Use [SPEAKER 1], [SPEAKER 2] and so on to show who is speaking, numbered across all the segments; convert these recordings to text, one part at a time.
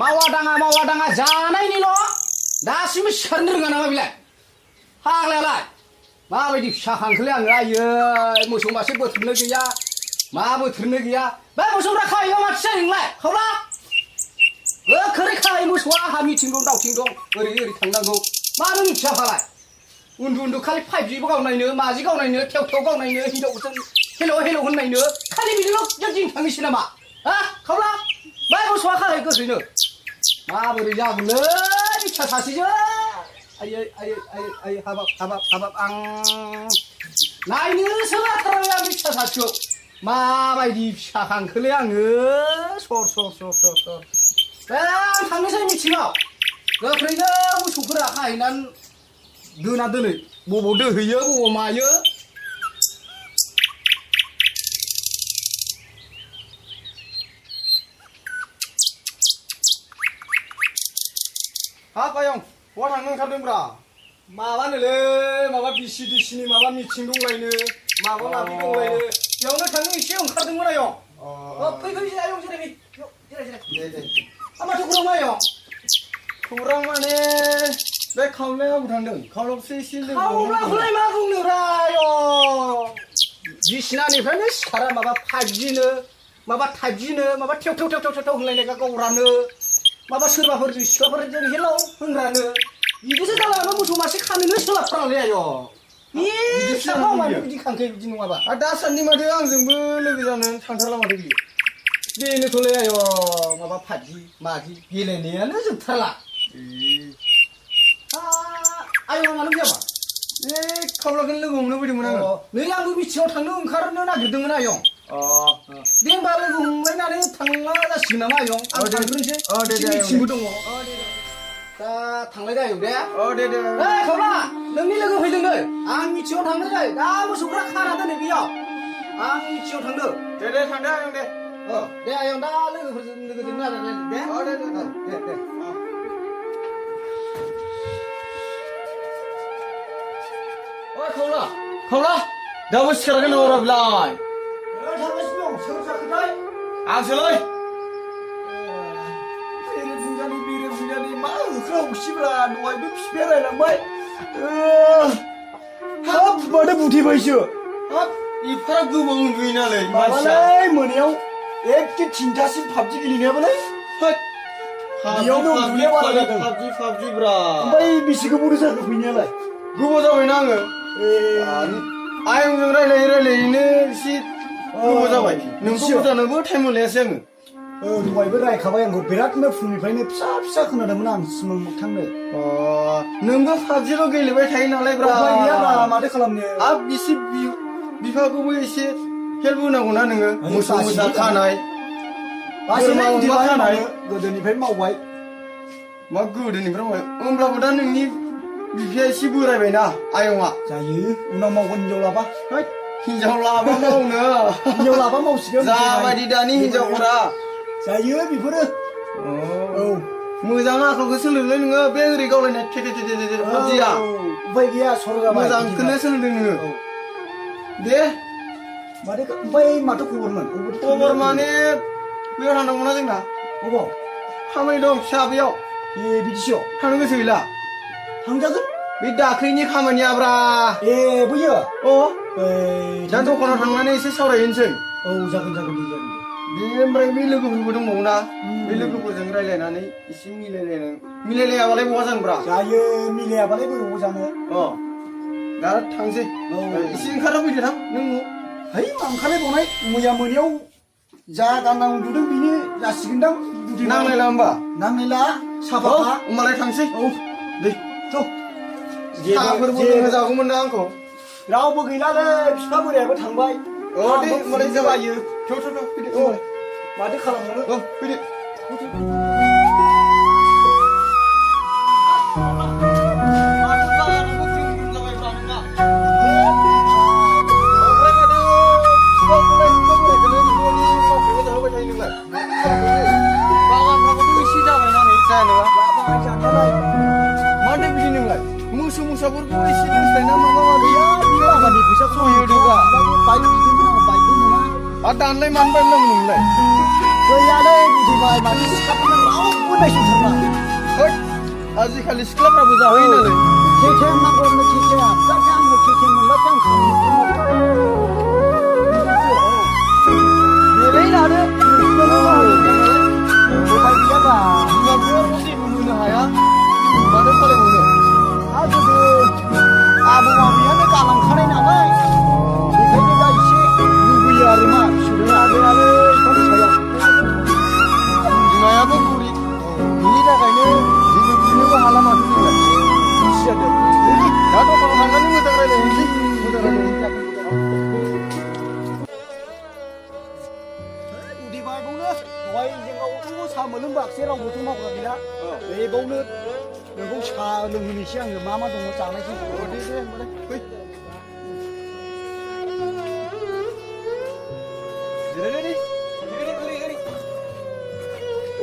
[SPEAKER 1] मावा दाङा जानायनिल' दासिमबो सिखारनो रोङा नामा बिलाय फाग्लायालाय माबायदि फिसा खांखोलै आङो आयै मोसौ मासे बोथोरनो गैया मा बोथोरनो गैया बे मोसौफ्रा खाहैबा माथो जायो नोंलाय खावला गोख्रै खाहै मोसौआ आंहा मिटिं दं दावथिं दं ओरै थांनांगौ मानो मिथिया फालाय उन्दु खालि 5G गावनायनो माजि गावनायनो थेव गावनायनो हिनजावजों हेल' होननायनो खालि बिदिल' दिन थांनोसै नामा हा खावला बै मोसौआ खाहै गोख्रैनो माबोरै जागोनलै फिसा सासेजों आयै हाबाब आं नायनोसो लाथारबाय आं फिसा सासेखौ माबायदि फिसा खांखोलै आङो सर बे आं थांनोसै मिथिङाव गोख्रैनो मोसौफोरा खाहैनानै दोना दोनै बबाव दोहैयो बबाव मायो हाब आयं बहा थांनो ओंखारदोंब्रा माबानोलै माबा बिसिनि माबा मिथिं दंलायनो माबा माबि दंलायनो बेयावनो थांनो एसे ओंखारदोंमोन आयं फै आयं जिराय दे माथो खौरां आयं खौरां माने बे खावलाया अबाव थांदों खावलायावसो एसे लोगो खावलाखौलाय मा बुंनोब्रा आयं बिसिनानिफ्रायनो सिखारा माबा 5Gनो माबा टाइपजिनो माबा थेव होनलायनाय गावरानो माबा सोरबाफोर सिख्लाफोरजों हेलौ होनग्रानो बिदिसो जालाङो मोसौ मासे खानोनो सोलाबथारालै आयं फिसाखौ मानो बिदि खांखो बिदि नङाबा दासान्दि माथो आंजोंबो लोगो जानो थांथारला माथो बियो बेनोथ'लै आयं माबा 5G माजि गेलेनायानो जोबथारला आयं मानो फैयाबा खावलाखौनो लोगो हमनो फैदोंमोन आङो नै आंबो मिथिङाव थांनो ओंखारनो नागिरदोंमोन आयं दे होनबा लोगो हमलायनानै थांला जासिगोन नामा आयं आं थांग्रोनोसै एसे मिथिंबो दङ दा थांलायदो आयं दे खावला नोंनि लोगो फैदों नै आं मिथिङाव थांनो जायो दा मोसौफ्रा खाना दोनै बेयाव आं मिथिङाव थांदो दे थांदो आयं दे आयं दा लोगोजों नागिरलायदो दे खावला दाबो सिखाराखै नामा बिलाय थांगासिनो दं सोर जाखोथाय आंसोलै बेरे बुंजानि मा होख्रा हसिब्रा दहायबो बिफाया रायलांबाय हाब माथो बुथेबायसो हाब एफाराब गोबां उन्दुयो नालाय माबालाय मोनायाव एखे 3थासिम PUBG गेलेनायाबालाय बेयावनो उन्दुनाया बारा जादों PUBG ब्रा ओमफ्राय बेसे गोबाव जाखो फैनायालाय गोबाव जाबायना आङो आयंजों रायलायैनो एसे गोबाव जाबाय नोंखौ जानोबो टाइम मोनलायासै आङो दहायबो रायखाबाय आंखौ बिरादनो फुंनिफ्रायनो फिसा खोनादोंमोन आं सिमां मोगथांनो नोंबो PUBGल' गेलेबाय थायो नालाय ब्रा माथो खालामनो आब एसे बिफाखौबो एसे हेल्प होनांगौना नोङो मोसौ मोसा खानाय बोरमा अमा खानाय गोदोनिफ्रायनो मावबाय मा गोदोनिफ्राय मावबाय होमब्लाबो दा नोंनि बिफाया एसे बोरायबायना आयंआ जायो उनाव मावगोन हिनजाव लाबा मावसिगोन जाबायदि दानि हिनजावफोरा जायो बेफोरो मोजां आखलखौ सोलोंलै नोङो बे ओरै गावलायनाय PUBGआ उफाय गैया सरगा मोजांखौनो सोलोंदों नोङो दे माथो खबर माने बैयाव थांनांगौना जोंना अबाव खामानि दं फिसा बेयाव बिदिसो थांनो गोसो गैला थांजागोन बे दाख्लैनि खामानियाब्रा बैयो दा दखानाव थांनानै एसे सावरायहैनोसै जागोन दे बे ओमफ्राय बे लोगोफोरबो दंबावोना बे लोगोफोरजों रायलायनानै एसे मिलायलायाबालाय बहा जानोब्रा जायो मिलायाबालाय बहा जानो दा थांसै एसे ओंखारना फैदो थां नों है मा ओंखारलायबावनाय मैया मोनायाव जा गानना उन्दुदों बेनो जासिगोनदां नांलायला होमबा नांलायला साफा होमबालाय थांसै दे साहाफोरबो लोंनो जागौमोन ना आंखौ रावबो गैलालै बिफा बोरायाबो थांबाय दे होमबालाय जाबायो फैदो माथो खालामनो फैदो मोसौ मोसाफोरखौ एसे दोनस्लायना माबा माबि फैसा खमायोबा दानलाय मानो बायनांगौ नोंलाय गैयालै बुधिबाय माने सिखाफोरनो रावबो
[SPEAKER 2] बेसेथारला
[SPEAKER 1] होद आजिखालि सिख्लाफ्राबो जाहोयो नालाय
[SPEAKER 2] केकेएम नांगौ आंनो केकेएम जाहाथे आंनो केकेएम मोनब्लाथाय आं खालामगोन
[SPEAKER 1] देलै लादो
[SPEAKER 2] उफाय गैयाबा
[SPEAKER 1] बिमाफोर जेबो होनो हाया मानो खालामबावनो
[SPEAKER 2] आरो गोदो आबौ आबैयानो गालांखानाय नालाय बेखायनो दा एसे लुबैयो आरो मा बिसोरो आगोलानो बेफोरनि सायाव
[SPEAKER 1] बिमायाबो बुरि बिनि थाखायनो जेबो बिनोबो हाला माथो जोंलाय खुसि जादों दा दखानाव थांनानै मोजां रायज्लायहैनोसै
[SPEAKER 2] उदै बारबावनो दहाय जोंनावथ' साहा मोनलोंबाखसै रावबोथ' मावग्रा गैला बेबावनो नोंखौ साहा लोंहोनोसै आङो मा दङ जानायखौ
[SPEAKER 1] दे होनबालाय फै जिरायदो दे ओरै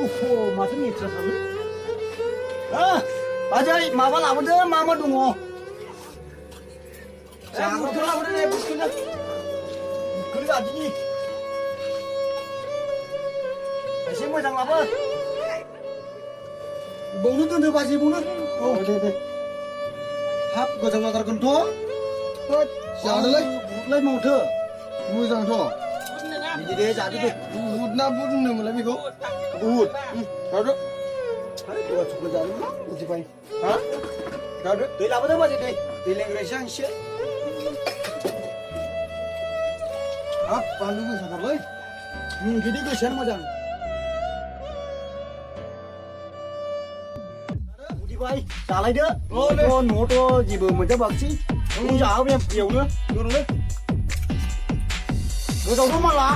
[SPEAKER 2] उफ माथो नेट्रा थाङो बाजै माबा लाबोदो मा दङ जाग्राफोर लाबोदो दे बुस्थुनो बुस्थुनो जादिनि एसे मोजां लाबो बावनो दोनदो बाजै बावनो
[SPEAKER 1] औ दे
[SPEAKER 2] हाब गोजां जाथारगोनथ'
[SPEAKER 1] होद जादोलै
[SPEAKER 2] बुदलाय मावथो
[SPEAKER 1] मोजांथ'
[SPEAKER 2] बिदि दे जादो दे
[SPEAKER 1] बुद ना बुद होनोमोनलाय बेखौ बुद जादो
[SPEAKER 2] देवा चुक्ल जादो उदिबाय
[SPEAKER 1] हा जादो
[SPEAKER 2] दै लाबोदो बाजै दै लोंग्रायसै आं एसे हाब बानलु गोसाथारलै बिदि गोसायानो मोजां उदिबाय जालायदो न'आवथ' जेबो मोनजाबाखसै नों जाहोबाय आं फ्रियावनो
[SPEAKER 1] दोनलै
[SPEAKER 2] गोजावथ' माला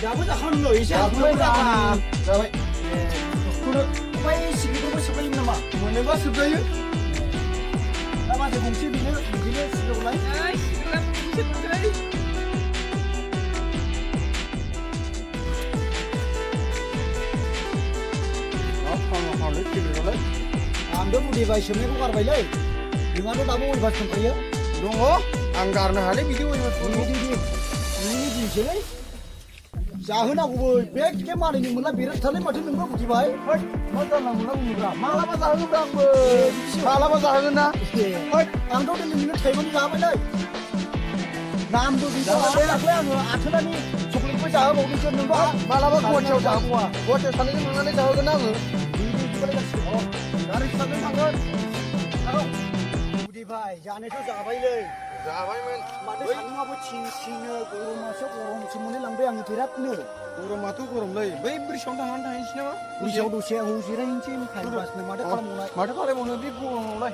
[SPEAKER 2] दाबो जाखांनो एसे
[SPEAKER 1] जाबाय जाबाय
[SPEAKER 2] ओमफ्राय सिंगिफोरबो सोबलायोमोन नामा
[SPEAKER 1] मोनोबा सोबजायो
[SPEAKER 2] दा माथो गंसे बिदिनो सिगावलाय आंबो बुदिबाय सोबनायखौ गारबायलै नोंहाथ' दाबो अयभास दंखायो
[SPEAKER 1] दङ आं गारनो हालै बिदि अयभासखौ
[SPEAKER 2] नोंनि दिनसोलै जाहोनांगौबो बे टिके मानिनो मोनला बेरादथारलै माथो नोंबो बुदिबाय
[SPEAKER 1] मा जानला मोनला बुङोब्रा मालाबा जाहोगोनब्रा आंबो मालाबा जाहोगोन ना
[SPEAKER 2] आंथ' दिनै नोंनो थाइबानि जाबायलै नामबो गैला दाख्लै आङो आथोनानि चकलेटबो जाहोबावदोंसो नोंबो
[SPEAKER 1] मालाबा गुवाहाटियाव जाहोबावा गुवाहाटियाव सानैजों थांनानै जाहोगोन आङो
[SPEAKER 2] गारि सानैजों थांगोन बुदिबाय जानायथ' जाबायलै
[SPEAKER 1] जाबायमोन
[SPEAKER 2] माथो सान्दुङाबो थिंनो गरमासो गरमसो मोनलायलांबाय आङो बिरादनो
[SPEAKER 1] गरमाथ' गरमलै बै ब्रिजआवनो थांनानै थाहैनोसै नामा
[SPEAKER 2] ब्रिजआव दसे जिरायनोसै टाइम पासनो माथो खालामबावनाय
[SPEAKER 1] माथो खालामबावनो बे गरमावलाय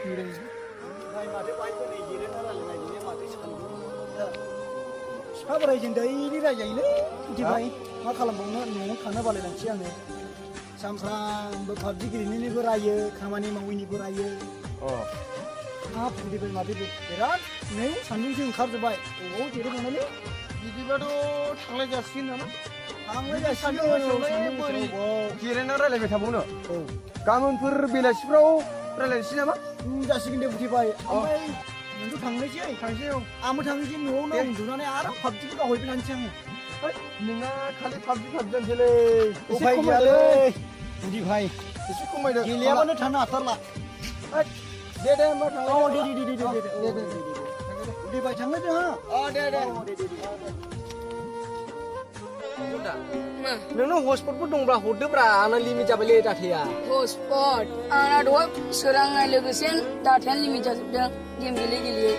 [SPEAKER 2] जिरायनोसै माथो बाइकखौ नै जिरायना रायलायनाय बियो माथो सान्दुं बिफा बोरायजों दैलि रायजायोलै बुदिबाय मा खालामबावनो न'आव थानो बालायलांसै आङो सानफ्रामबो पाबजि गेलेनायनिबो रायो खामानि मावैनिबो रायो हाब बुदिबाय माथो बिराद नै सान्दुंसो ओंखारजोब्बाय अबाव जिरायबावनायलै
[SPEAKER 1] बिदिबाथ' थांलाय जासिगोन नामा
[SPEAKER 2] थांलाय जासिगोन
[SPEAKER 1] जिरायना रायलायबाय थाबावनो गाबोनफोर बेलासिफ्राव रायलायनोसै नामा
[SPEAKER 2] जासिगोन दे बुदिबाय ओमफ्राय नोंथ' थांसै औ आंबो थांनोसै न'आवनो उन्दुनानै आराम पाबजिखौ गावहैबाय थानोसै आङो
[SPEAKER 1] नोंना खालि पाबजि जानोसैलै
[SPEAKER 2] उफाय गैयालै बुदिबाय
[SPEAKER 1] एसे खमायदो
[SPEAKER 2] गेलेयाबानो थानो हाथारला
[SPEAKER 1] दे होमबा थांलाय
[SPEAKER 2] दे बुदिबाय थांनो जोंहा
[SPEAKER 1] दे
[SPEAKER 3] नोंनो हटस्पटफोर दंब्ला हरदोब्रा आंना लिमिट जाबायलै डाटाया
[SPEAKER 4] हटस्पट आंना दहाय सोरांनाय लोगोसे डाटायानो लिमिट जाजोबदों गेम गेलेयै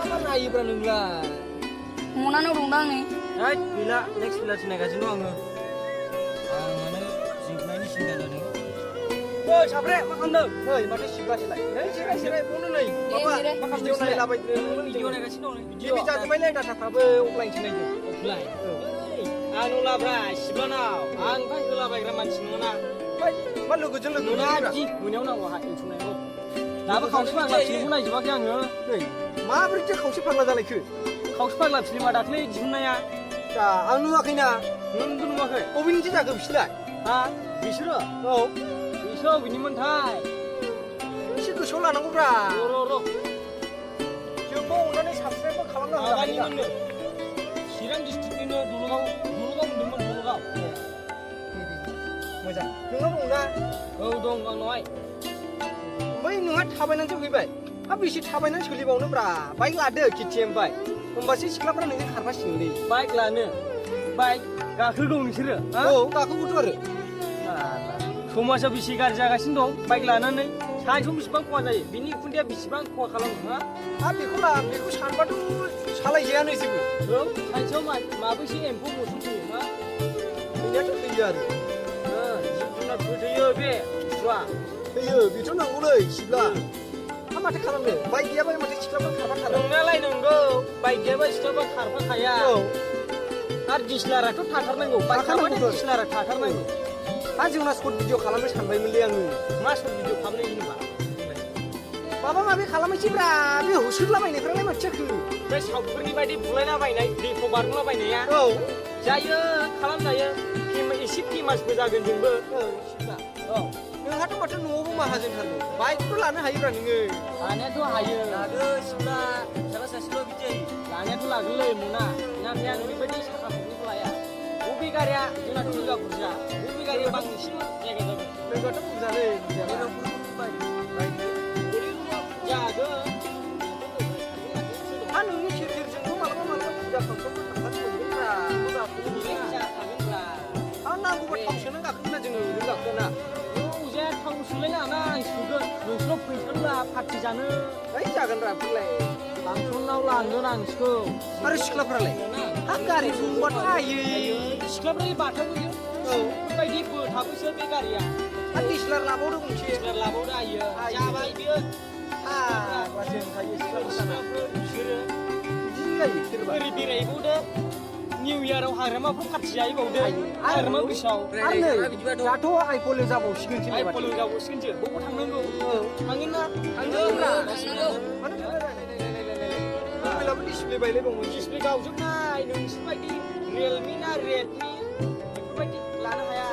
[SPEAKER 3] मा नायोब्रा नोंलाय
[SPEAKER 4] मनानाव दंदां नै
[SPEAKER 3] गैला नेक्स्ट बेलासि नायगासिनो दं आङो माने जोबनायनि सिन्था जादों ओइ साब्रे मा खालामदों नै माथो सिब्लासैलाय नै जिराय बावनो नै माबा भिडिअ नायलाबायदो भिडिअ नायगासिनो दं भिडिअ जाजोब्बायलै डाटाफ्राबो अफलाइनसो नायदों अफलाइन आं नंलाब्रा सिब्लानाव आं ओमफ्राय होलाबायग्रा मानसि नङाना
[SPEAKER 1] मा लोगोजों लोगो
[SPEAKER 3] नङा बिदि मोनायाव नांगौ हा इन्टुनायखौ दाबो खावसे फाग्ला फिल्मखौ नायजोबाखै आङो
[SPEAKER 1] नै माबोरैथो खावसे फाग्ला जालायखो
[SPEAKER 3] खावसे फाग्ला फिल्मा दाख्लै दिहुननाया
[SPEAKER 1] दा आं नुवाखैना
[SPEAKER 3] नोंबो नुवाखै
[SPEAKER 1] बबेनिथो जाखो बिसोरलाय
[SPEAKER 3] हा बिसोरो
[SPEAKER 1] औ
[SPEAKER 3] बिसोर बबेनिमोनथाय
[SPEAKER 1] एसे गोसोआव लानांगौब्रा
[SPEAKER 3] र' माबानिनो चिरां डिस्ट्रिक्टनिनो दलगाव होनदोंमोन दलगाव
[SPEAKER 2] मोजां नोंनाव दंना
[SPEAKER 3] औ दं आंनावहाय
[SPEAKER 2] बै नोंहा थाबायनानैसो फैबाय हा बेसे थाबायनानै सोलिबावनोब्रा बाइक लादो KTM बाइक होमबासो सिख्लाफ्रा नोंजों खारफासिगोनलै
[SPEAKER 3] बाइक लानो बाइक गाखोगौ नोंसोरो
[SPEAKER 2] औ गाखोगौथ' आरो
[SPEAKER 3] समाजा बेसे गाज्रि जागासिनो दं बाइक लानानै सानसेयाव बेसेबां खहा जायो बिनि उखुन्दैया बेसेबां खहा खालामो हा
[SPEAKER 2] हा बेखौ सानबाथ' सालायजायानो जेबो
[SPEAKER 3] औ सानसेयाव माबैसे एम्फौ मोसौ फैयो मा
[SPEAKER 2] फैनायाथ' फैयो आरो
[SPEAKER 3] जिब जुनार फोथैयो बे बुस्थुआ
[SPEAKER 2] फैयो बेथ' नंगौलै सिब्ला हा माथो खालामनो बाइक गैयाबा माथो सिख्लाफ्रा खारफाथारो
[SPEAKER 3] नोंनालाय नंगौ बाइक गैयाबा सिख्लाफ्रा खारफाखाया
[SPEAKER 2] औ
[SPEAKER 3] आरो दिसलाराथ' थाथारनांगौ बाइक खारबाथाय दिसलारा थाथारनांगौ
[SPEAKER 2] हा जोंना सर्ट भिडिअ खालामनो सानबायमोनलै आङो
[SPEAKER 3] मा सर्ट भिडिअ खालामनो जेनेबा
[SPEAKER 2] माबा माबि खालामनोसैब्रा बे होसोदलाबायनायफ्रालाय माथो जाखो
[SPEAKER 3] बे साउथफोरनि बायदि बुलायलाबायनाय दैखौ बारग'लाबायनाया
[SPEAKER 2] औ
[SPEAKER 3] जायो खालामजायो एसे फेमासबो जागोन जोंबो
[SPEAKER 2] सिब्ला
[SPEAKER 3] औ
[SPEAKER 2] नोंहाथ' माथो न'आवबो माहाजोनथारगौ बाइकथ' लानो हायोब्रा नोङो
[SPEAKER 3] लानायाथ' हायो लादो सिब्ला साला सासेल' बिदि लानायाथ' लागोनलै मोना नाथाय आं बेबायदि साखा खबनैखौ लाया बबे गारिया जोंनाथ' लोगोआ बुरजा बबे गारिया बांसिन जायगा जागोन
[SPEAKER 2] लोगोआथ' बुरजालै
[SPEAKER 3] जागोन
[SPEAKER 2] हा नोंनि सेरजोंथ' मालाबा फुजा फांसनफोर थांफानो मोनगोनब्रा हा नांगौबा थाव सोनो गाखोना जोङो ओरैनो गाखोना
[SPEAKER 3] अजाया थाव सोलायनाङा आं सोगोन नोंसोरनाव फैसाब्ला पार्टि जानो
[SPEAKER 2] ओइ जागोनब्रा बेफोरलाय
[SPEAKER 3] फांसनाव लांगोन आं नोंसोरखौ
[SPEAKER 2] आरो सिख्लाफ्रालाय हा गारि दंबाथ' हायो
[SPEAKER 3] सिख्लाफ्रालाय बाथाबोयो
[SPEAKER 2] औ
[SPEAKER 3] बेबायदि बोथाबोसो बे गारिया
[SPEAKER 2] हा डिसलार लाबावदो गंसे
[SPEAKER 3] सिख्ला लाबावदो आयो जाबाय बियो
[SPEAKER 2] जों थायो
[SPEAKER 3] सिख्लाफोर बिसोरो
[SPEAKER 2] बिदिनो जायो सोरबा
[SPEAKER 3] ओरै बेरायबावदो निउ इयाराव हाग्रामाफ्राव पार्टि जाहैबावदो हाग्रामा गोसोआव
[SPEAKER 2] आरो नै दाथ' आइफल जाबावसिगोनसो
[SPEAKER 3] आइ फलो जाबावसिगोनसो बबाव थांनांगौ थांगोन ना
[SPEAKER 2] थांगोनब्रा
[SPEAKER 4] थांनांगौ
[SPEAKER 2] मानो मबाइलाबो डिसप्ले बायलायबावमोन
[SPEAKER 3] डिसप्ले गावजोबनाय नोंसोर बायदि रियेलमि ना रेडमि बेफोरबायदि लानो हाया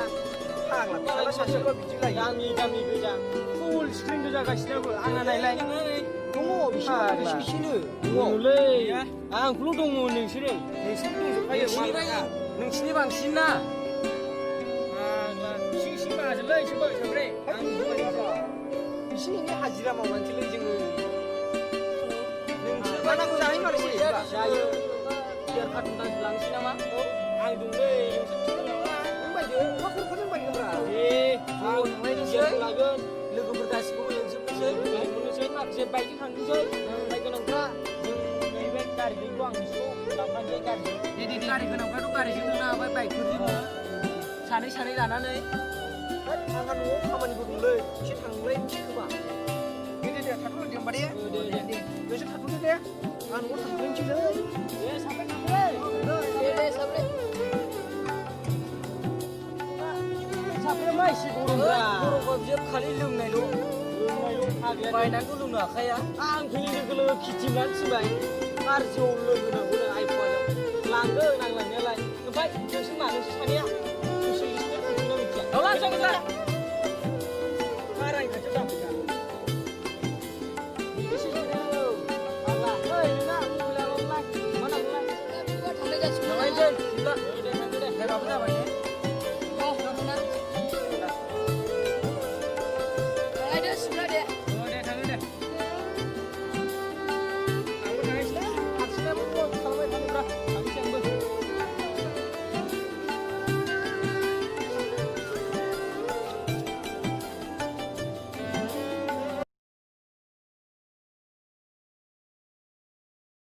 [SPEAKER 2] फाग्ला सासेल' बिदि लायो
[SPEAKER 3] दामि दामि गोजा फुल स्क्रिन गोजा गासिनाबो आंना नायलाय
[SPEAKER 2] दङ बिसिनो
[SPEAKER 3] दङलै आंखौल' दङ नोंसोरो दंजोबखायो नोंसिनि बांसिन ना सिं सिं बाजोलै सोरबा साब्रै आं
[SPEAKER 2] एसे एनै हाजिरा मावनानैसोलै जोङो नोंसोर मा नांगौ जाहै मानोसै
[SPEAKER 3] जायो बियार कार्टुन दान्स लांसै नामा आं दंलै नोंसोर
[SPEAKER 2] नों बायदो मा खरखौ नों बायगोनब्रा
[SPEAKER 3] आं बियार लागोन लोगोफोर गासिखौबो लेंजोबनोसै लेंहरनोसै माखासे बाइकजों थांनोसै बाइक गोनांफ्रा जों नैबे गारिजोंथ' आं नोंसोरखौ लांफानोसै गारिजों गारि गोनांफ्राथ' गारिजों थांनो हाबाय बाइकफोरजोंबो सानै सानै लानानै
[SPEAKER 2] आंहा न'आव खामानिबो दंलै एसे थांलाय खोमा दे थाथ'लायदो होमबा दे नोंसोर थाथ'दो दे आं न'आव थांग्रोनोसैलै
[SPEAKER 3] दे साब्रै थांलै
[SPEAKER 4] दे साब्रै
[SPEAKER 3] साब्रै मा एसे गरमब्रा
[SPEAKER 2] गरमबा बियो खालि लोंनायल'
[SPEAKER 3] बायनानैथ' लोंनो हाखाया आं फैनाय लोगो लोगो खेथि लानोसैबाय आरो जौ लोंहोनांगौ आइफवायाव लांगोन आं लांनायालाय ओमफ्राय नोंसोर मा नोंसोर सानैया नोंसोर लिस्टआव थांफिना मिथिया